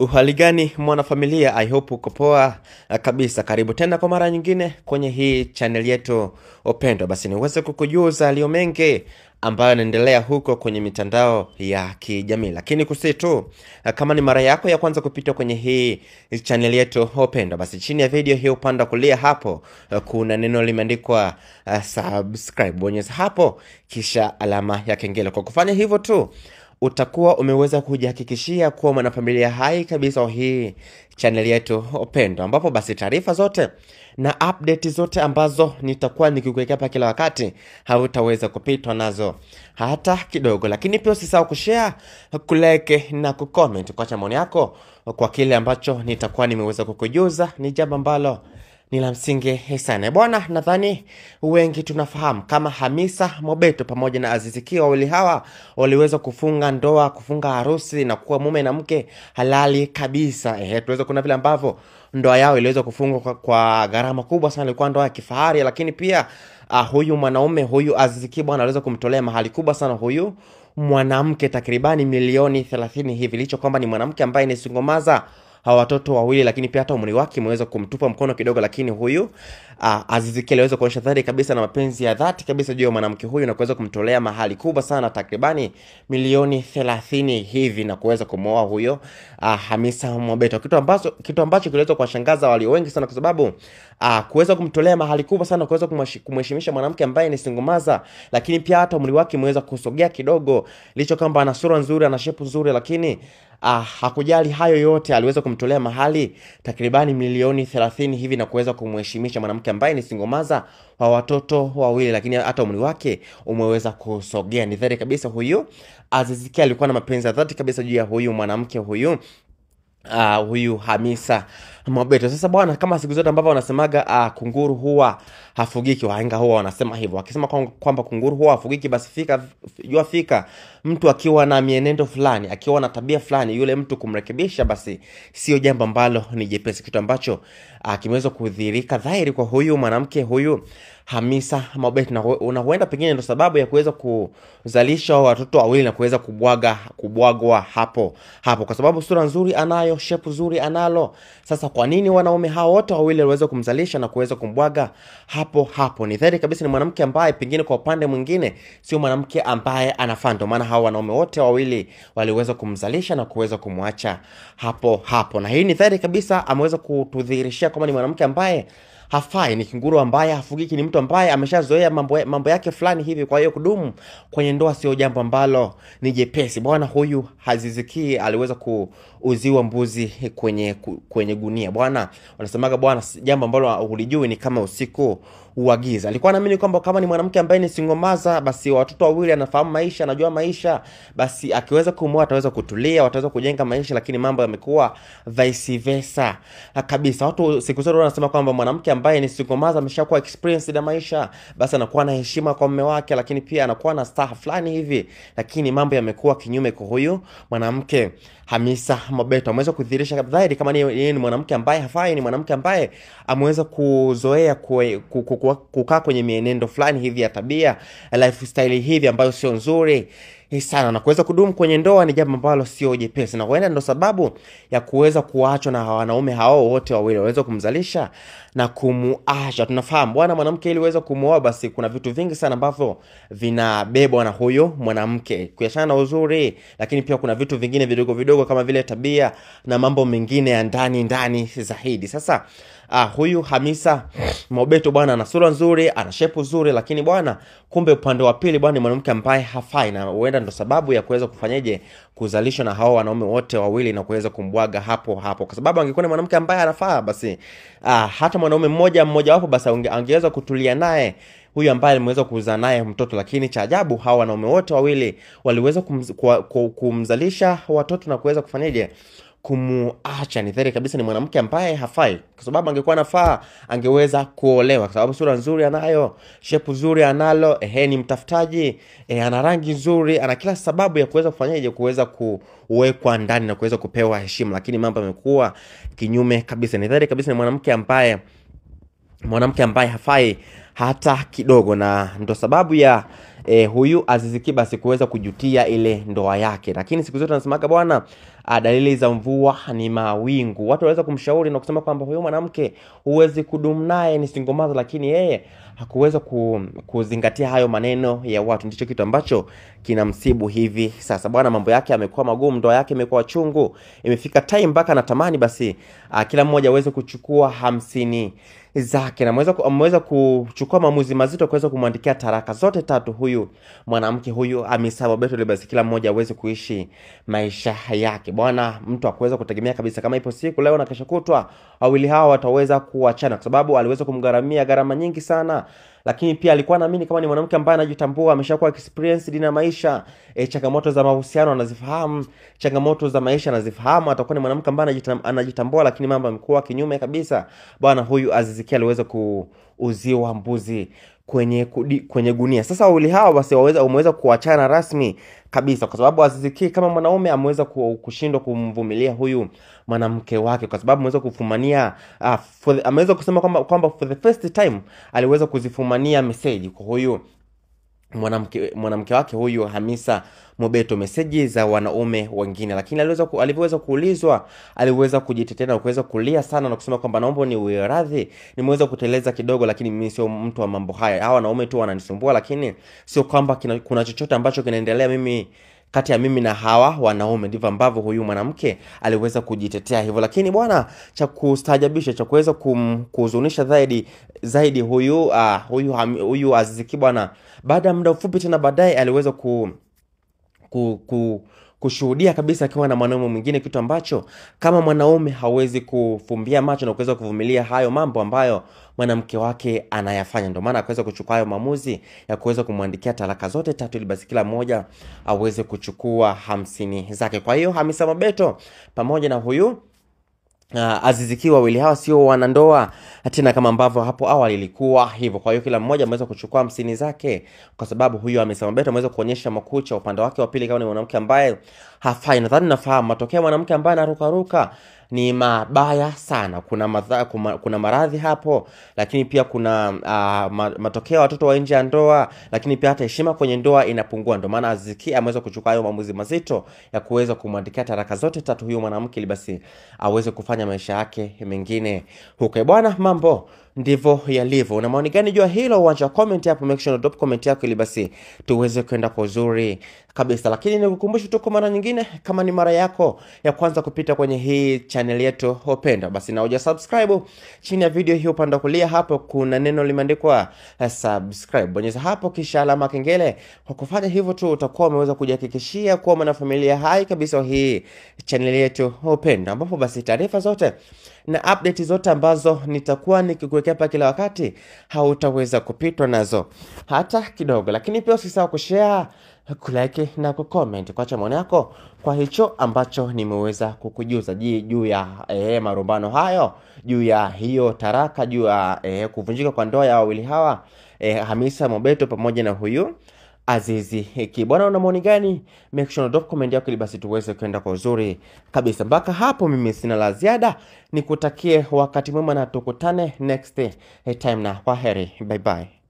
Uhali gani mwanafamilia, I hope uko poa kabisa. Karibu tena kwa mara nyingine kwenye hii channel yetu upendo. Basi niweze kukujuza yaliyo mengi ambayo yanaendelea huko kwenye mitandao ya kijamii. Lakini kusi tu, kama ni mara yako ya kwanza kupita kwenye hii channel yetu upendo, basi chini ya video hii upande wa kulia hapo kuna neno limeandikwa subscribe. Bonyeza hapo kisha alama ya kengele. Kwa kufanya hivyo tu utakuwa umeweza kujihakikishia kuwa mwanafamilia hai kabisa wa hii channel yetu upendo, ambapo basi taarifa zote na update zote ambazo nitakuwa nikikuwekea hapa kila wakati hautaweza kupitwa nazo hata kidogo. Lakini pia usisahau kushare, kulike na kucomment, kuacha maoni yako kwa kile ambacho nitakuwa nimeweza kukujuza. Ni jambo ambalo ni la msingi sana bwana. Nadhani wengi tunafahamu kama Hamisa Mobeto pamoja na Aziz Ki, wawili hawa waliweza kufunga ndoa, kufunga harusi na kuwa mume na mke halali kabisa. Tuweza kuna vile ambavyo ndoa yao iliweza kufungwa kwa gharama kubwa sana, ilikuwa ndoa ya kifahari. Lakini pia huyu mwanaume huyu Aziz Ki bwana aliweza kumtolea mahali kubwa sana huyu mwanamke, takribani milioni 30 hivi, licho kwamba ni mwanamke ambaye ni singomaza hawa watoto wawili, lakini pia hata umri wake umeweza kumtupa mkono kidogo. Lakini huyu Aziz Ki aliweza kuonyesha dhahiri kabisa na mapenzi ya dhati kabisa juu ya mwanamke huyu na kuweza kumtolea mahali kubwa sana takribani milioni 30 hivi na kuweza kumwoa huyo Hamisa Mobeto, kitu ambacho kiliweza kuwashangaza walio wengi sana, kwa sababu kuweza kumtolea mahali kubwa sana, kuweza kumheshimisha mwanamke ambaye ni singomaza, lakini pia hata umri wake umeweza kusogea kidogo, licho kwamba ana sura nzuri, ana shepu nzuri, lakini hakujali hayo yote, aliweza kumtolea mahali takribani milioni 30 hivi na kuweza kumheshimisha mwanamke ambaye ni singomaza wa watoto wawili, lakini hata umri wake umeweza kusogea. Ni dhahiri kabisa huyu Aziz Ki alikuwa na mapenzi ya dhati kabisa juu ya huyu mwanamke huyu huyu Hamisa Mobeto. Sasa bwana, kama siku zote ambavyo wanasemaga kunguru huwa hafugiki, wahenga huwa wanasema hivyo. Wakisema kwamba kunguru huwa hafugiki, basi jua fika mtu akiwa na mienendo fulani, akiwa na tabia fulani, yule mtu kumrekebisha basi sio jambo ambalo ni jepesi, kitu ambacho kimeweza kudhihirika dhahiri kwa huyu mwanamke huyu Hamisa Mobeto, na huenda pengine ndo sababu ya kuweza kuzalisha watoto wawili na kuweza kubwagwa hapo hapo, kwa sababu sura nzuri anayo, shepu nzuri analo. Sasa kwa nini wanaume hao wote wawili waliweza kumzalisha na kuweza kumbwaga hapo hapo? Ni dhahiri kabisa ni mwanamke ambaye pengine kwa upande mwingine sio mwanamke ambaye anafaa, ndio maana hao wanaume wote wawili waliweza kumzalisha na kuweza kumwacha hapo hapo. Na hii ni dhahiri kabisa ameweza kutudhihirishia kwamba ni mwanamke ambaye hafai, ni kunguru ambaye hafugiki, ni mtu ambaye ameshazoea mambo yake fulani hivi. Kwa hiyo kudumu kwenye ndoa sio jambo ambalo ni jepesi bwana. Huyu Aziz Ki aliweza kuuziwa mbuzi kwenye gunia bwana. Wanasemaga bwana, jambo ambalo hulijui ni kama usiku wa giza. Alikuwa anaamini kwamba kama ni mwanamke ambaye ni singomaza, basi watoto wawili, anafahamu maisha, anajua maisha, basi akiweza kumuoa ataweza kutulia, wataweza kujenga maisha. Lakini mambo yamekuwa vice versa kabisa. Watu siku zote wanasema kwamba mwanamke ambaye ni singomaza ameshakuwa experienced na maisha, basi anakuwa na heshima kwa mume wake, lakini pia anakuwa na staha fulani hivi. Lakini mambo yamekuwa kinyume kwa huyu mwanamke Hamisa Mobeto. Ameweza kudhihirisha dhahiri kama ni mwanamke ambaye hafai, ni mwanamke ambaye ameweza kuzoea kukaa kwenye mienendo fulani hivi ya tabia, lifestyle hivi ambayo sio nzuri sana, na kuweza kudumu kwenye ndoa ni jambo ambalo sio jepesi, na huenda ndo sababu ya kuweza kuachwa na wanaume hao wote wawili, waweza kumzalisha na kumuacha. Tunafahamu bwana, mwanamke ili uweze kumuoa basi kuna vitu vingi sana ambavyo vinabebwa na huyo mwanamke, kuachana na uzuri, lakini pia kuna vitu vingine vidogo vidogo kama vile tabia na mambo mengine ya ndani ndani zaidi. Sasa huyu Hamisa Mobeto bwana ana sura nzuri, ana shepu nzuri, lakini bwana kumbe upande wa pili bwana ni mwanamke ambaye hafai, na huenda ndo sababu ya kuweza kufanyaje kuzalishwa na hao wanaume wote wawili na kuweza kumbwaga hapo hapo. Kwa sababu angekuwa ni mwanamke ambaye anafaa, basi hata mwanaume mmoja wapo basi angeweza kutulia naye huyu ambaye alimeweza kuzaa naye mtoto. Lakini cha ajabu hao wanaume wote wawili waliweza kumzalisha watoto na kuweza kufanyaje kumuacha. Ni dhahiri kabisa ni mwanamke ambaye hafai, kwa sababu angekuwa anafaa angeweza kuolewa, kwa sababu sura nzuri anayo, shepu nzuri analo, ni mtafutaji, ana rangi nzuri, ana kila sababu ya kuweza kufanyaje kuweza kuwekwa ndani na kuweza kupewa heshima. Lakini mambo yamekuwa kinyume kabisa. Ni dhahiri kabisa ni mwanamke ambaye hafai hata kidogo, na ndo sababu ya huyu Aziz Ki basi kuweza kujutia ile ndoa yake. Lakini siku zote anasemaga bwana, dalili za mvua ni mawingu. Watu waweza kumshauri na kusema kwamba huyo mwanamke huwezi kudumu naye, ni single mother, lakini yeye hakuweza kuzingatia hayo maneno ya watu. Ndicho kitu ambacho kinamsibu hivi sasa bwana. Mambo yake yamekuwa magumu, ndoa yake imekuwa chungu, imefika time mpaka anatamani basi kila mmoja aweze kuchukua 50 zake, na ameweza kuchukua maamuzi mazito kuweza kumwandikia taraka zote tatu huyu mwanamke huyu Hamisa Mobeto, basi kila mmoja aweze kuishi maisha yake bwana. Mtu hakuweza kutegemea kabisa kama ipo siku leo na kesho kutwa wawili hawa wataweza kuachana, kwa sababu aliweza kumgharamia gharama nyingi sana, lakini pia alikuwa anaamini kama ni mwanamke ambaye anajitambua, ameshakuwa experienced na maisha, changamoto za mahusiano anazifahamu, changamoto za maisha anazifahamu, atakuwa ni mwanamke ambaye anajitambua, lakini mambo yamekuwa kinyume kabisa bwana. Huyu Aziz Ki aliweza kuuziwa mbuzi kwenye gunia. Sasa wawili hawa basi wameweza kuachana rasmi kabisa, kwa sababu Aziz Ki kama mwanaume ameweza kushindwa kumvumilia huyu mwanamke wake, kwa sababu ameweza kufumania ameweza kusema kwamba for the first time aliweza kuzifumania message kwa huyu mwanamke wake huyu Hamisa Mobeto, meseji za wanaume wengine. Lakini aliweza kuulizwa, aliweza kujitetea na kuweza kulia sana na kusema kwamba naomba niwe radhi, nimeweza kuteleza kidogo, lakini mimi sio mtu wa mambo haya, hawa wanaume tu wananisumbua, lakini sio kwamba kuna chochote ambacho kinaendelea mimi kati ya mimi na hawa wanaume. Ndivyo ambavyo huyu mwanamke aliweza kujitetea hivyo. Lakini bwana, cha kustaajabisha, cha kuweza kuhuzunisha zaidi huyu Aziz Ki bwana, baada ya muda mfupi tena baadaye aliweza kushuhudia kabisa akiwa na mwanaume mwingine, kitu ambacho kama mwanaume hawezi kufumbia macho na kuweza kuvumilia hayo mambo ambayo mwanamke wake anayafanya. Ndio maana akaweza kuchukua hayo maamuzi ya kuweza kumwandikia talaka zote tatu, ili basi kila mmoja aweze kuchukua 50 zake. Kwa hiyo Hamisa Mobeto pamoja na huyu Aziz Ki, wawili hawa sio wanandoa tena kama ambavyo hapo awali ilikuwa hivyo. Kwa hiyo kila mmoja ameweza kuchukua 50 zake, kwa sababu huyu Hamisa Mobeto ameweza kuonyesha makucha upande wake wa pili kama ni mwanamke ambaye hafai. Nadhani nafahamu matokeo mwanamke ambaye anarukaruka ni mabaya sana. Kuna maradhi hapo, lakini pia kuna matokeo watoto wa nje ya ndoa, lakini pia hata heshima kwenye ndoa inapungua. Ndio maana Aziz Ki ameweza kuchukua hayo maamuzi mazito ya kuweza kumwandikia taraka zote tatu huyu mwanamke, ili basi aweze kufanya maisha yake mengine huko. Bwana, mambo ndivyo yalivyo. Una maoni gani juu ya hilo? Uacha comment hapo, make sure drop comment yako ili basi tuweze kwenda kwa uzuri kabisa. Lakini nikukumbushe tu kwa mara nyingine, kama ni mara yako ya kwanza kupita kwenye hii channel yetu upendwa, basi na huja subscribe, chini ya video hii upande kulia hapo kuna neno limeandikwa subscribe, bonyeza hapo kisha alama kengele. Kwa kufanya hivyo tu utakuwa umeweza kujihakikishia kuwa mwanafamilia hai kabisa hii channel yetu upendwa, ambapo basi taarifa zote na update zote ambazo nitakuwa nikikuwekea hapa kila wakati hautaweza kupitwa nazo hata kidogo. Lakini pia usisahau kushare, kulike na kucomment, kuacha maoni yako kwa hicho ambacho nimeweza kukujuza juu ya marumbano hayo, juu ya hiyo taraka, juu ya kuvunjika kwa ndoa ya wawili hawa Hamisa Mobeto pamoja na huyu Aziz Ki. Bwana, una maoni gani? Make sure drop comment yako ili basi tuweze kwenda kwa uzuri kabisa. Mpaka hapo mimi sina la ziada, nikutakie wakati mwema na tukutane next time, na kwaheri, bye bye.